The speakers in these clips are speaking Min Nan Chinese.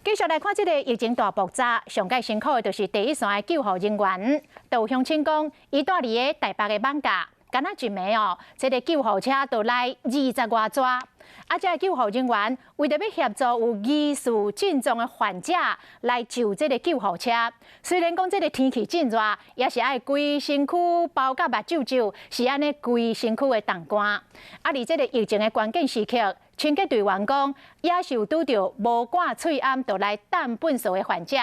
繼續來看這个疫情大爆炸，上蓋辛苦的就是第一線的救護人員。就有鄉親講，伊蹛佇个台北的艋舺，敢若一暝哦，這个救護車就來二十外逝。啊，這个救護人員為著欲協助有疑似症狀的患者來就這个救護車，雖然講這个天氣真熱，也是愛規身軀包甲目睭睭，是按呢規身軀的凍乾。啊，佇這个疫情的關鍵時刻，清潔隊員講，也是有拄著無掛喙罨就來擲糞埽的患者。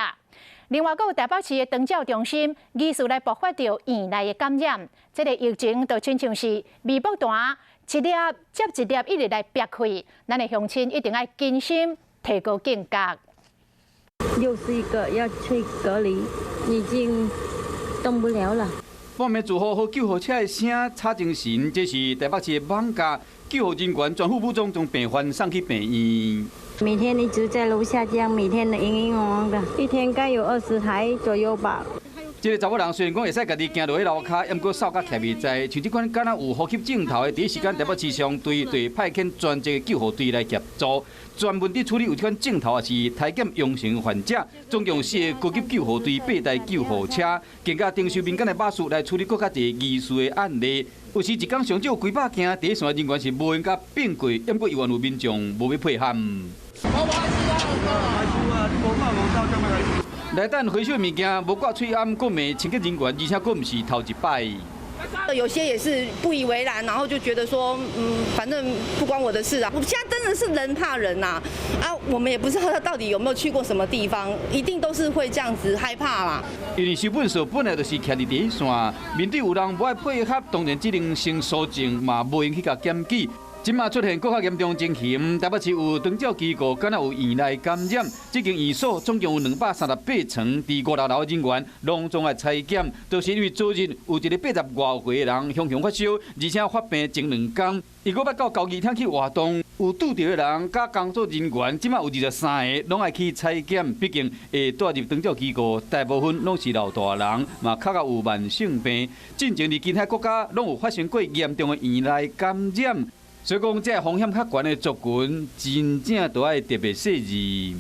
另外，閣有台北市的長照中心疑似來爆發著院內的感染，這个疫情就親像是微波彈，一粒接一粒一直來煏開，咱的鄉親一定愛謹慎提高警覺。又是一個要去隔離，已經動不了了。半暝做好好救護車的聲，吵精神。這是台北市的艋舺救護人員全副武裝，將病患送去病院。每天一直在樓下這樣，每天的嚶嚶嗡嗡的，一天該有20台左右吧。這个查某人雖然講會使家己行落去樓跤，毋過瘦甲徛袂在，像這款敢若有呼吸症頭的，第一時間台北市消防隊就派遣專職的救護隊來協助，專門佇處理有這款症頭抑是篩檢陽性患者。總共有四个高級救護隊，八台救護車，更加徵收民間的巴士來處理閣較濟疑似的案例。有時一工上少幾百件，第一線人員是無閒共變過，毋過猶原有民眾無欲配合。來等回收物件，無掛喙罨，閣罵清潔人員，而且閣毋是頭一擺。有些也是不以為然，然後就覺得說，反正不關我的事啊。我現在真的是人怕人吶，啊，我們也不知道他到底有沒有去過什麼地方，一定都是會這樣子害怕啦。因為收糞埽本來就是徛佇第一線，面對有人無愛配合，當然只能先搜證，嘛無閒去共檢舉。這馬出現閣較嚴重情形，台北市有長照機構敢若有院內感染，這間院所總共有238床，佇五六樓人員攏總愛採檢，就是因為昨日有一个80外歲的人雄雄發燒，而且發病前兩工，伊閣捌到交誼廳去活動，有拄著的人佮工作人員，這馬有23个攏愛去採檢，畢竟會帶入長照機構，大部分攏是老大人，嘛較較有慢性病，進前佇其他國家攏有發生過嚴重的院內感染。所以講，這个風險較懸的族群，真正都愛特別細膩。